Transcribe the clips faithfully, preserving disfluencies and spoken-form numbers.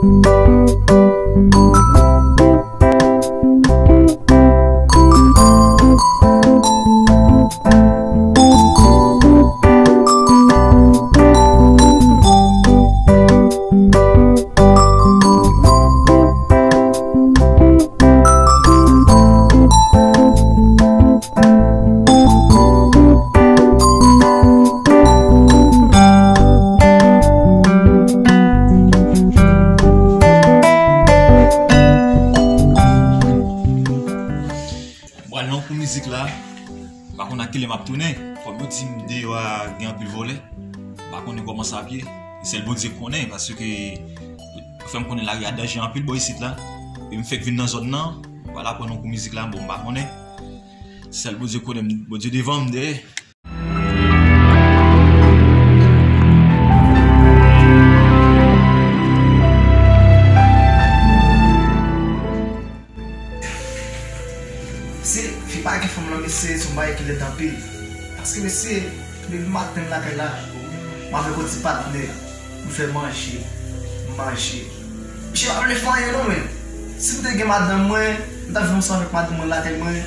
Mwen al nan kou mizik la. M pa konn ak kilè m ap tounen. Kòm yo di m deyò a gen anpil vòlè. M pa konnen kòman sa ap ye. E sèl Bondye konnen, paske yo fè m konnen lari a danje anpil bò isit la. E m fèk vin nan zòn nan. Vwala, pran nan kou mizik la, bon, m pa konnen. Sèl Bondye konnen, Bondye devan m dèyè. Mesye, fi pa gen fanm lan, mesye, se yon bagay ki lèd anpil. Paske, mesye, depi maten m lakay la, m avèk yon ti patnè, m fè manje, m manje. Misye pa vle fè anyen non, men. Si m te gen madanm mwen, m t ap viv ansanm avèk madanm mwen lakay mwen,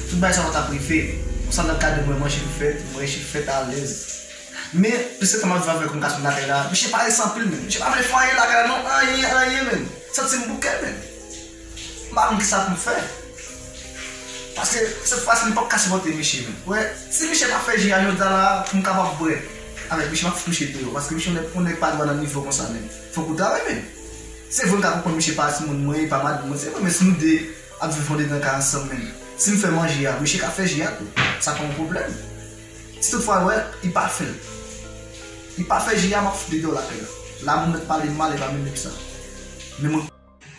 tout bagay sa yo pa t ap rive. Konsa l ap gade mwen, manje m fèt, mwen resi fèt alèz. Men, piske tan m ap viv avèk yon gason lakay la, misye parese anpil, men. Misye pa vle fè anyen lakay la non, anyen, anyen, men. Santi m bouke, men. M pa konn kisa pou m fè. Paske, sèt fwa si, m p ap ka sipòte misye, men. Wè, si misye pa fè ji a jodi a la, pou m kapab bwè avèk misye, m ap fout misye deyò. Paske misye, yon nèg, yon nèg pa dwe nan nivo konsa, men. Fòk ou travay, men. Se vre, m ka konprann misye pa timoun mwen, e pa madanm mwen, se vre, men si nou de ap viv andedan kay ansanm, men si m fè manje a, misye ka fè ji a tou. Sa pa yon pwoblèm. Si toutfwa, wè, li pa fè l. Li pa fè ji a, m ap fout li deyò lakay la. La, moun mèt pale m mal, e pa menm nèg sa. Men mwen.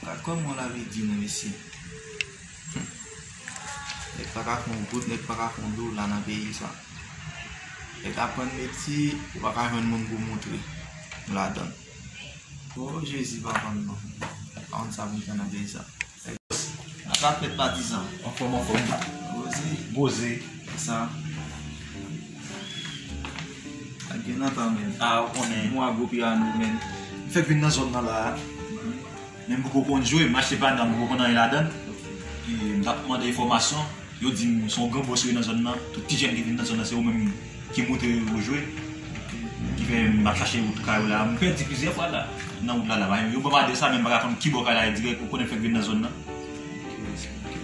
Gad kòman w lave di nou, mesye. Nèg pa ka fè yon goud, nèg pa ka fè yon do la nan peyi sa. Nèg aprann metye, ou pa ka jwenn moun pou moutre w ladan l. O Jezi, papa m non. Pa konn sa pou m fè nan peyi sa. Sa ka fèt patizan. Anfòm, anfòm. Poze. Poze. Sa. Ak gen nan tan, men. A, ou konnen. Mwa gwo pyano, men. M fèk vin nan zòn nan la. Men m poko konn jwe, m achte pyano, m poko konn anyen ladan l. E m t ap mande enfòmasyon. Yo di m se yon gran bòs ou ye nan zòn nan. Tout ti jèn ki vin nan zòn nan, se ou menm ki moutre yo jwe. Ki fè m ap chache wout kay ou la. M pèdi plizyè fwa la. Nan wout la la. Yo ban m adrès la, men m pa ka konn ki bò kay la ye dirèk. Ou konnen m fèk vin nan zòn nan.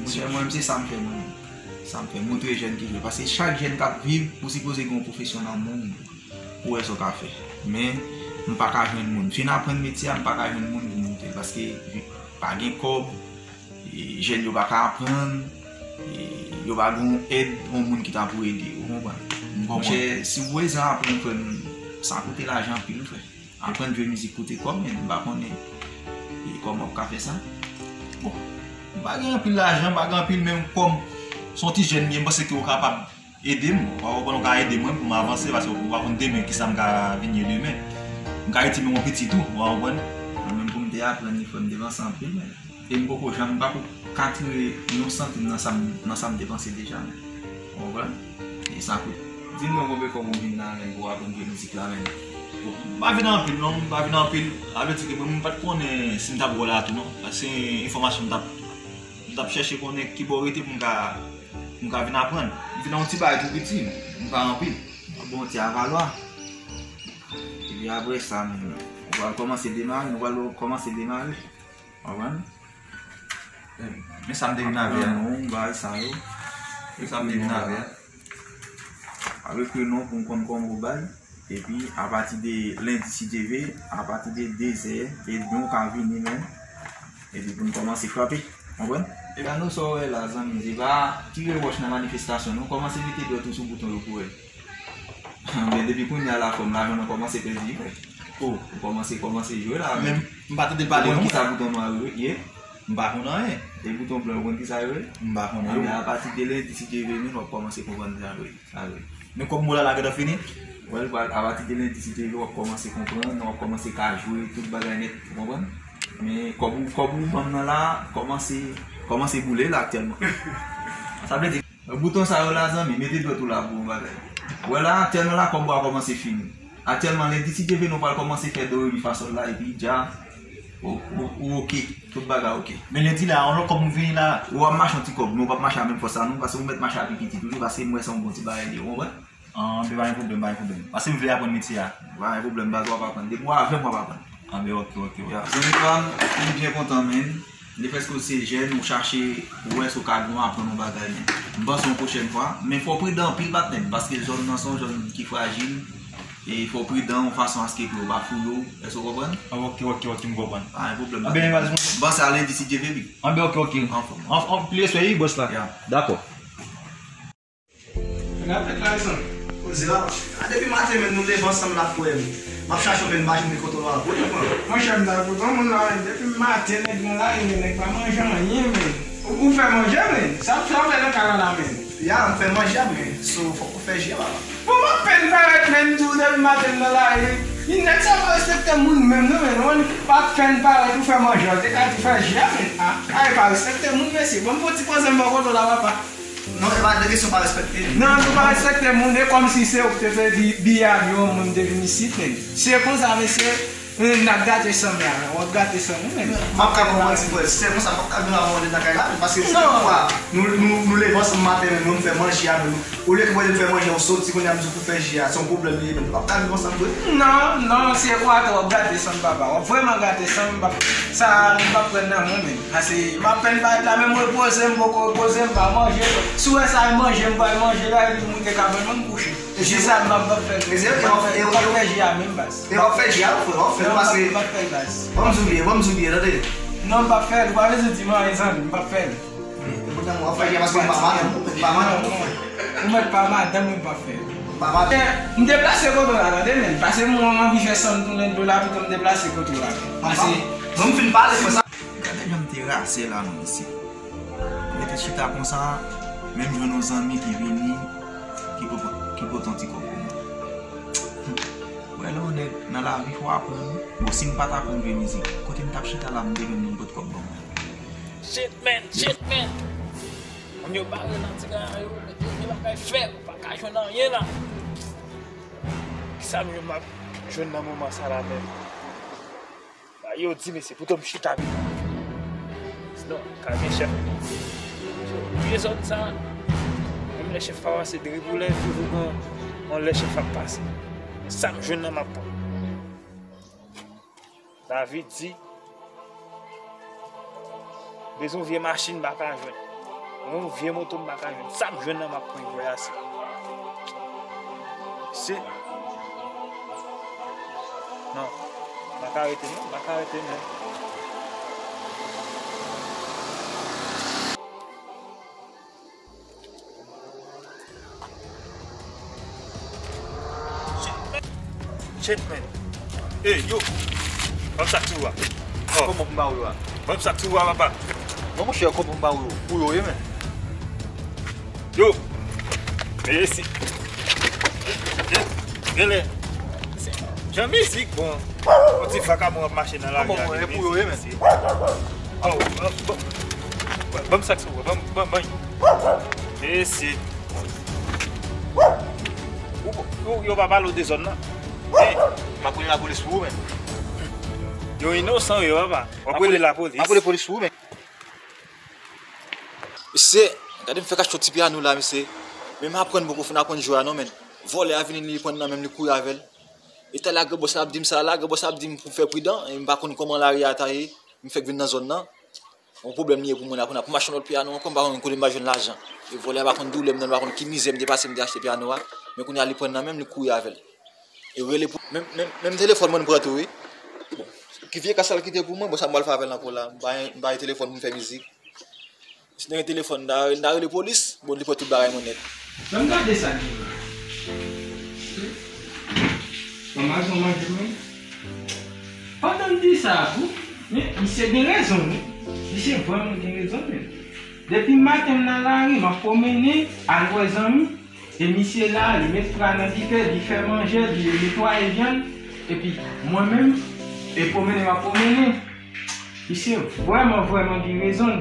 Monchè, mwen menm, se sa m fè mwen menm. Sa m fè. Moutre jèn ki jwe. Paske chak jèn k ap viv, ou sipoze gen yon pwofesyon nan men w pou wè sa w ka fè. Men, m pa ka jwenn moun. Fin aprann metye a, m pa ka jwenn moun pou moutre. Paske pa gen kòb, e, jèn yo pa ka aprann, e, yo pa gen yon èd, yon moun ki ta pou ede yo, ou konprann? M konprann. Monchè, si w bezwen aprann, frè m, sa koute lajan anpil, frè. Aprann jwe mizik koute kòb, men m pa konnen, e, kòman w ka fè sa. Bon, m pa gen anpil lajan, m pa gen anpil, men kòm se yon ti jèn m ye, m panse ke w kapab ede m, w a konprann, ou ka ede mwen pou m avanse, paske ou pa konn demen kisa m ka vin ye demen. M ka itil menm yon piti tou, w a konprann. Mwen menm pou m te aprann li, frè m, m te panse anpil, men. E m poko janm, m pa ko ka tire yon santim nan sa m, nan sa m te panse deja, men. Ou konprann? E sa kout. Di m non, konbyen kòb ou vin la, men, pou w aprann jwe mizik la, men? Bon, m pa vin anpil, non, m pa vin anpil. Sa vle di ke mwen, m pa t konnen si m t ap wè w la tou, non. Paske se enfòmasyon m t ap, m t ap chèche konnen ki bò w rete pou m ka M ka vin aprann. M vin nan yon ti bagay tou piti, m pa anpil. Bon, ti avalwa. Epi apre sa, nou pral kòmanse demare, nou pral kòmanse demare. Konprann? Men sa m te vin avè a. Non, bagay sa yo. Men sa m te vin avè a. Avèk le non pou m konn kòman ou bay. Epi, apati de lendi, si Dye vle, apati de dezè edmi, ou ka vini menm. Epi pou n kòmanse frape. Konprann? Piano sa w wè la, zanmi, se pa tire wòch nan manifestasyon, non. Kòmanse mete dwèt ou sou bouton yo pou wè. Men depi kounye a la, frè m, lajan nan kòmanse pèdi, frè. O. Ou kòmanse, kòmanse jwe la, men. M pa tande l pale, non. Ou konn kisa bouton nwa yo ye? M pa konn anyen. E bouton blan, ou konn kisa yo ye? M pa konnen. Anben, apati de lendi, si Dye vle, menm, w ap kòmanse konprann sa yo ye. Sa vre. Men kòb mwen la, la gentan fini. Wè, l pral, apati de lendi, si Dye vle, w ap kòmanse konprann, w ap kòmanse ka jwe, tout bagay nèt, ou konprann? Men kòb ou, kòb ou ban m nan la, kòmanse, kòmanse boule la aktyèlman. Sa vle di, bouton sa yo la, zanmi, mete dwèt ou la pou yon bagay. Wè la, aktyèlman la, kòb ou a kòmanse fini. Aktyèlman, lendi, si Dye vle, nou pral kòmanse fè do, re, mi, fa, sòl la, epi dja, Ou, ou, ou oke, tout bagay oke. Men lendi la, yon lòt kòb nou vini la. Ou ap mache yon ti kòb, men ou p ap mache a menm fòs sa non, paske ou mèt mache a pi piti toujou, paske m wè se yon bon ti bagay li ye, ou konprann? Anben, pa gen pwoblèm, pa gen pwoblèm. Paske m vle aprann metye a. Pa gen pwoblèm, baz, w ap aprann. Depi w avè m, w ap aprann. Anben, oke, oke, oke. Ya, zanmi pa m, m byen kontan, men. Lefètke w se jèn, ou chache pou wè si w ka gen aprann yon bagay, men. M panse yon pwochèn fwa, men fò w pridan anpil, patnè m, paske zòn nan se yon zòn ki frajil, e fò w pridan yon fason aske pou yo pa fouye w. Èske w konprann? Ah, oke, oke, oke, m konprann. Pa gen pwoblèm, patnè m. Anben, baz, m panse a lendi, si Dye vle, wi. Anben, oke, oke. Anfòm. Anfòm, plis, wi, bòs la. Ya. Dakò. N ap fèt la, mezanmi. Koze la, monchè. A, depi maten menm, nou leve ansanm la, frè m. M ap chache w, men m pa jwenn kote w la. Kote w pran? Monchè, m ta kontan moun la, men depi maten nèg nan lari, men nèg pa manje anyen, men. Ou, ou fè manje, men. Sa w fè, w fè nan kay la, la, men. Ya, m fè manje a, men. So, fòk ou fè ji a, papa. Bon, m ap fè n parèt, men, m di w depi maten m nan lari. Li nèg sa pa respekte moun menm, non, men. Ou pa fè n parèt, ou fè manje a. Ou te ka di fè ji a, men. A, a, e pa respekte moun, mesye. Bon, m fè yon ti poze m bò kote w la, papa. Non, e pa de kesyon pa respekte. Non, nou pa respekte moun, e kòmsi se ou ki te fè di, biyè avyon moun te vin isit, men. Se konsa, mesye, n ap gate san m la, w ap gate san m ou menm. M ap ka konprann ti frè, se konsa, m ap ka vin avè w nan kay la, paske se pou nou, nou, nou leve ansanm maten, men nou fè manje a, men nou, olye ke mwen te fè manje, ou soti kounye a, m di w pou fè ji a, se yon pwoblèm li ye, men nou p ap ka viv ansanm vre. Non, non, se ou atè w ap gate san m, papa, w ap vrèman gate san m, papa. Sa, m p ap pran nan mwen menm. Paske m apèn parèt la, menm repoze, m poko repoze, m pa manje. Si w wè sa, e manje, m pral manje la, epi m moute kabann mwen, m kouche. Jis sa, m ap, m ap fè l. M ap fè, m ap fè ji a menm, baz. E w ap fè ji a, frè, w ap fè l, paske. Non, m ap fè l, baz. Ban m di w byen, ban m di w byen, tande. Non, m p ap fè l, ou pa bezwen di m anyen, zanmi, m p ap fè l. E poutan, w ap fè ji a paske m pa madanm ou, m pa madanm ou, frè. Ou mèt pa madanm mwen, pa fè. Pa madanm. M deplase kote w la, tande, men. Paske mwen anvi fè san m tounen dlo la, pito m deplase kote w la. Paske. Bon, m fin pale, frè, sa. Gade jan m te rase la, non, mesye. Rete chita konsa, menm jwenn yon zanmi ki vini, ki pote, ki pote yon ti kòb pou mwen. Wè, lè yon nèg nan lavi, fò w aprann, wi. Bon, si m pa t aprann jwe mizik, kote m t ap chita la, m te jwenn moun pot kòb ban mwen. Shit, man, shit, man. Moun yo bare nan ti kay yo, yo gen bagay fè, yo pa ka jwenn anyen la. Kisa m jwenn, m ap jwenn nan moman sa la menm? Ba yo di, mesye, poutan m chita pita. Sinon, ka gen chèf. Vye zòn sa, menm lè chèf pa pase, de riboulè, toujou gon, gon lè chèf ap pase. Sa m jwenn nan m ap pran. David di, bezwen yon vye machin, m pa ka jwenn. Yon vye moto, m pa ka jwenn. Sa m jwenn nan, m ap pran, jwè ase. Se. Non, m pa ka rete, non, m pa ka rete, non. Shit, man. Ey, yo. Ban m sa k sou ou a. Oh. Kòman pou m ba ou yo a? Ban m sa k sou ou a, papa. Non, monchè, kòman pou m ba ou yo? Pou yo ye, men. Yo. Mesi. Genlè. Jan mizik, bon. Yon ti vakabon ap mache nan lari a. Kòman pou, e pou yo ye, men. Oh, oh, bon. Ban m sa k sou ou a. Ban m, ban m, ban m. Mesye. Ou, ou, yo pa pale w de zòn nan. Hey. M ap rele lapolis pou ou, men. Yo inosan, yo, papa. W ap rele lapolis. M ap rele polis pou ou, men. Mesye, gade m fè kach sou ti pyano la, mesye. Men m aprann, poko fin aprann jwe a, non, men. Vòlè a vini, li pran nan men m, li kouri avè l. E talè a, gran bòs la ap di m sa la, gran bòs la ap di m pou m fè pridan, e m pa konn kòman lari a ta ye, m fèk vin nan zòn nan. Yon pwoblèm li ye pou mwen la, kounye a pou m achte yon lòt pyano ankò, m pa konn kote m va jwenn lajan. E vòlè a pa konn doulè m nan, li pa konn ki mizè m te pase, m te achte pyano a. Men kounye a li pran nan men m, li kouri avè l. E rele pou, menm, menm, menm telefòn mwen m pran tou, wi. Bon, ki vye kasa l kite pou mwen, bon, sa m pral fè avè l ankò la. M pa, m pa gen telefòn pou m fè mizik. Si m te gen telefòn, m ta, m ta rele polis, bon, li pran tout bagay mwen nèt. Ban m gade sa ki la. Manman, manman, manman. Pandan m di sa a tou, men misye gen rezon, wi. Misye vrèman gen rezon, men. Depi maten m nan lari, m ap pwomennen, al wè zanmi. E misye la, li met tra nan dife, li fè manje, li netwaye vyann. Epi mwen menm, e pwomennen m ap pwomennen. Misye vrèman, vrèman gen rezon.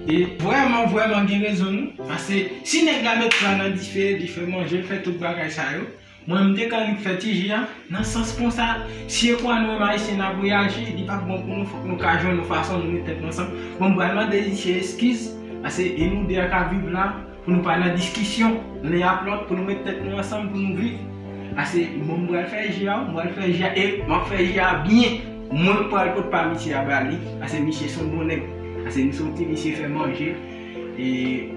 E vrèman, vrèman gen rezon, wi. Paske si nèg la met tra nan dife, li fè manje, li fè tout bagay sa yo, mwen, m te ka annik fè ti ji a, Nan sans konsa, si e kwa nou menm Ayisyen n ap reyaji, li p ap bon pou nou, fòk nou ka jwenn yon fason nou met tèt nou ansanm. Bon, m pral mande misye eskiz, paske e nou de a ka viv la, pou nou pa nan diskisyon, len ap lòt, pou nou met tèt nou ansanm, pou nou viv. Paske bon, m pral fè ji a, m pral fè ji a, e m ap fè ji a byen. Mwen pral pot pa misye a ba li, paske misye se yon bon nèg. Paske m soti, misye fè manje. E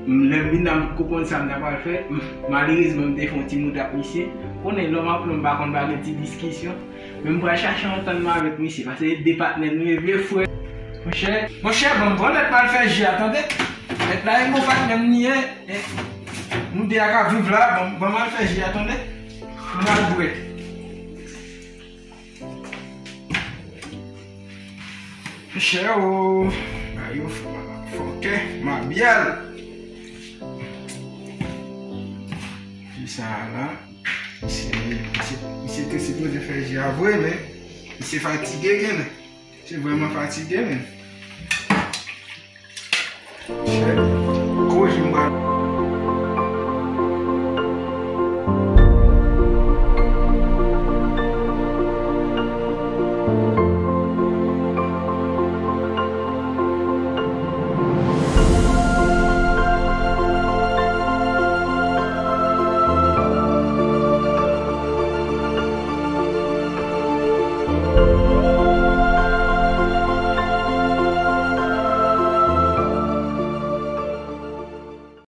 lè m vin la, m poko konn sa m ta pral fè. Malerezman, m te fè yon ti moud ak misye. Konnen lòm ap lòm, pa konn pa gen ti diskisyon. Men m pral chache antann mwen avèk misye, paske de patnè nou ye, vre frè. Monchè, monchè, bon, bon, nèt pral fè ji a, tande. Nèt la, e bon patnè m li ye. E nou de a ka viv la, bon, bon, m al fè ji a, tande. Pou n al bwè. Chè o, ba yo fòkè, mabyèl. Fi sa la, misye, misye, misye te sipoze fè ji a vre, men misye fatige, gen, misye vrèman fatige, men. Chè,